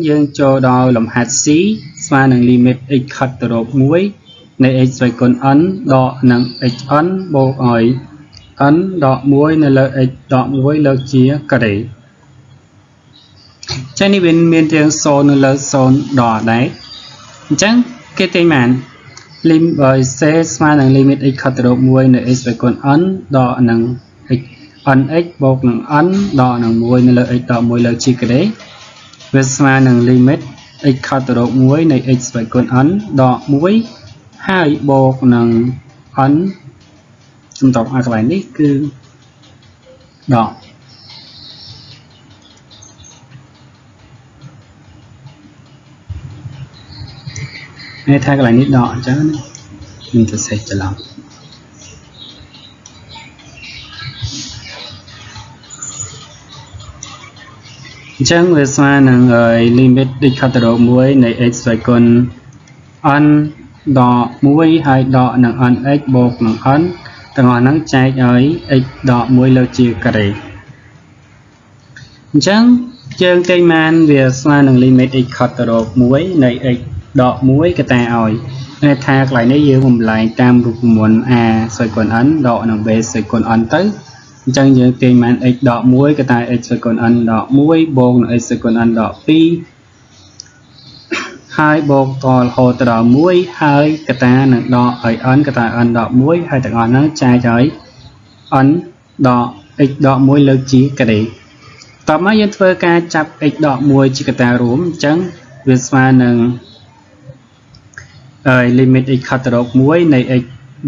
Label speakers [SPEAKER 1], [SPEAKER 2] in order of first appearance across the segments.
[SPEAKER 1] យើងចូលដល់លំហាត់ C ស្មើនឹង limit x ខិតទៅរក1នៃ x ស្វ័យគុណ n ដកនឹង xn បូកឲ្យ n ដក1នៅលើ x ដក1លើកជាការ៉េចឹងនេះវាមានទាំង0នៅលើ0ដកដែរអញ្ចឹងគេទាញបាន lim បើ c ស្មើនឹង limit x ខិតទៅរក1នៃ x ស្វ័យគុណ n ដកនឹង x nx បូកនឹង n ដកនឹង1នៅលើ x ដក1លើកជាការ៉េវាស្មើនឹង limit x ខិតទៅរក1នៃ x ស្វ័យគុណ n ដក1ហើយបូកនឹង n សំដៅអាកន្លែងនេះគឺដកនេះថាកន្លែងនេះដកអញ្ចឹងណាខ្ញុំទៅសេះច្រឡំអញ្ចឹងវាស្មើនឹង limit ដូចខិតទៅរក1នៃ x ស្វ័យគុណ n ដក1ហើយដកនឹង nx បូកនឹង n ទាំងអស់ហ្នឹងចែកឲ្យ x ដក1លើកជាការ៉េអញ្ចឹងយើងទាញបានវាស្មើនឹង limit x ខិតទៅរក1នៃ x ដក1កតាឲ្យន័យថាកន្លែងនេះយើងបំលែងតាមរូបមន្ត a ស្វ័យគុណ n ដកនឹង b ស្វ័យគុណ n ទៅអញ្ចឹងយើងទាញបាន x ដក1កតា x ស្វ័យគុណ n ដក1បូកនឹង x ស្វ័យគុណ n ដក2ហើយបូកតរហូតទៅដល់1ហើយកតានឹងដកឲ្យ n កតា n ដក1ហើយទាំងអស់ហ្នឹងចែកឲ្យ n ដក x ដក1លើកជាការ៉េតោះមកយើងធ្វើការចាប់ x ដក1ជាកតារួមអញ្ចឹងវាស្មើនឹងហើយ limit x ខិតទៅរក1នៃ x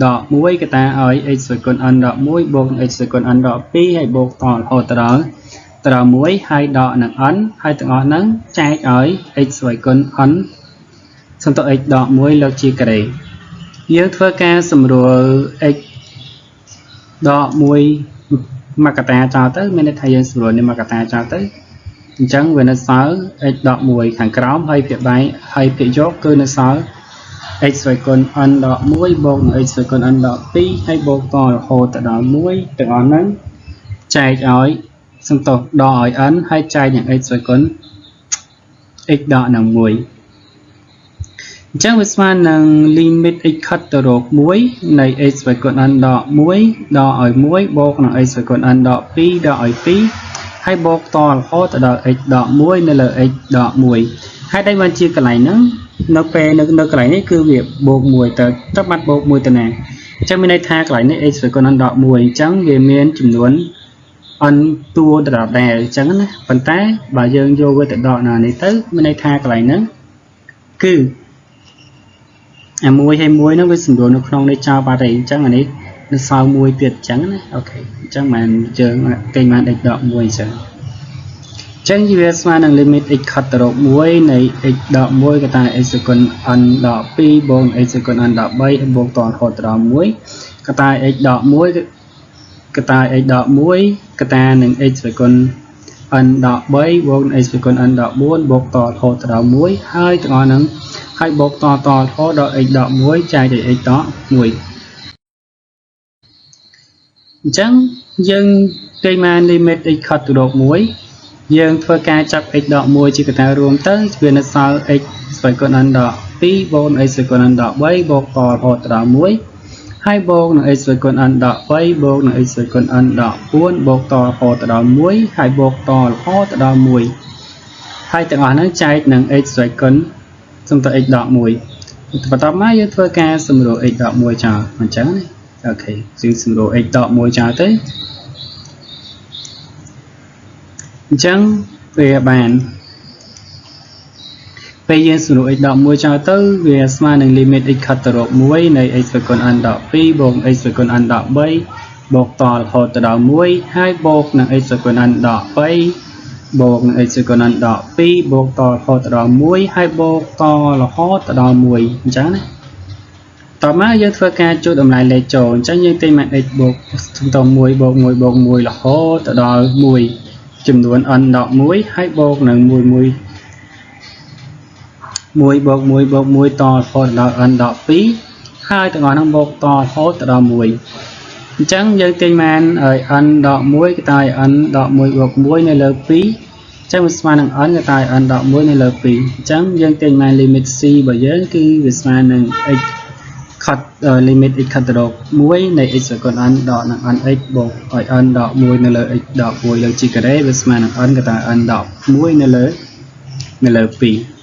[SPEAKER 1] ដក1កតាឲ្យ x ស្វ័យគុណ n ដក1បូកនឹង x ស្វ័យគុណ n ដក2ហើយបូកតរហូតទៅដល់1ហើយដកនឹង n ហើយទាំងអស់ហ្នឹងចែកឲ្យ x ស្វ័យគុណ n សំដៅ x ដក1លើកជាការ៉េយើងធ្វើការសម្រួល x ដក1មកកតាចោលទៅមានន័យថាយើងសម្រួលនេះមកកតាចោលទៅអញ្ចឹងវានៅសល់ x ដក1ខាងក្រោមហើយភាគបែងហើយភាគយកគឺនៅសល់ x ស្វ័យគុណ n ដក1បូកនឹង x ស្វ័យគុណ n ដក2ហើយបូកតរហូតទៅដល់1ទាំងអស់ហ្នឹងចែកឲ្យសំទោសដកឲ្យ n ហើយចែកនឹង x ស្វ័យគុណ x ដកនឹង1អញ្ចឹងវាស្មើនឹង limit x ខិតទៅរក1នៃ x ស្វ័យគុណ n ដក1ដកឲ្យ1បូកនឹង x ស្វ័យគុណ n ដក2ដកឲ្យ2ហើយបូកតរហូតទៅដល់ x ដក1នៅលើ x ដក1ហើយដែលបានជាកន្លែងហ្នឹងនៅពេលនៅកន្លែងនេះគឺវាបូក1ទៅបាត់បូក1ទៅណាអញ្ចឹងមានន័យថាកន្លែងនេះ x ស្វ័យគុណ n ដក1អញ្ចឹងវាមានចំនួន n តួដដែលអញ្ចឹងណាប៉ុន្តែបើយើងយកវាទៅដកណានេះទៅមានន័យថាកន្លែងហ្នឹងគឺអា1ហើយ1ហ្នឹងវាសម្រួលនៅក្នុងនេះចោលបាត់ហើយអញ្ចឹងអានេះនៅសល់1ទៀតអញ្ចឹងណាអូខេអញ្ចឹងបានយើងទាញបាន x ដក1អញ្ចឹងវាស្មើនឹង limit x ខិតទៅរក1នៃ x ដក1កតា x ស្វ័យគុណ n ដក2បូក x ស្វ័យគុណ n ដក3ហើយបូកតរហូតទៅដល់1កតា x ដក1កតា x ដក1កតានឹង x ស្វ័យគុណ n ដក3បូកនឹង x ស្វ័យគុណ n ដក4បូកតរហូតទៅដល់1ហើយទាំងអស់ហ្នឹងហើយបូកតរហូតដល់ x ដក1ចែកឲ្យ x ដក1អញ្ចឹងយើងទាញបាន limit x ខិតទៅរក1យើងធ្វើការចាប់ x ដក1ជាកតារួមទៅវានៅសល់ x ស្វ័យគុណ n ដក2បូកនឹង x ស្វ័យគុណ n ដក3បូកតរហូតទៅដល់1ហើយបូកនឹង x ស្វ័យគុណ n ដក3បូកនឹង x ស្វ័យគុណ n ដក4បូកតរហូតទៅដល់1ហើយបូកតរហូតទៅដល់1ហើយទាំងអស់ហ្នឹងចែកនឹង x ស្វ័យគុណសំដៅ x ដក1បន្ទាប់មកយើងធ្វើការសម្រួល x ដក1ចោលអញ្ចឹងណាអូខេយើងសម្រួល x ដក1ចោលទៅអញ្ចឹងវាបានពេលយើងសម្រួល x ដក1ចោលទៅវាស្មើនឹង limit x ខិតទៅរក1នៃ x ស្វ័យគុណ n ដក2បូក x ស្វ័យគុណ n ដក3បូកតរហូតទៅដល់1ហើយបូកនឹង x ស្វ័យគុណ n ដក3បូកនឹង x ស្វ័យគុណ n ដក2បូកតរហូតទៅដល់1ហើយបូកតរហូតទៅដល់1អញ្ចឹងណាតមកយើងធ្វើការជួតម្លៃលេខចូលអញ្ចឹងយើងទាញមក x បូកសំដៅ1បូក1បូក1រហូតទៅដល់1ចំនួន n ដក1ហើយបូកនឹង1 1 1បូក1បូក1តរហូតដល់ n ដក2ហើយទាំងអស់ហ្នឹងបូកតរហូតទៅដល់1អញ្ចឹងយើងទាញបានឲ្យ n ដក1កតាឲ្យ n ដក1បូក1នៅលើ2 ចឹងវាស្មើនឹង n កតា n ដក1នៅលើ2អញ្ចឹងយើងទាញមក limit c របស់យើងគឺវាស្មើនឹង x ខិត limit x ខិតទៅរក1នៃ x ស្វ័យគុណ n ដកនឹង nx បូកឲ្យ n ដក1នៅលើ x ដក1លើ g ការ៉េវាស្មើនឹង n កតា n ដក1នៅលើ2។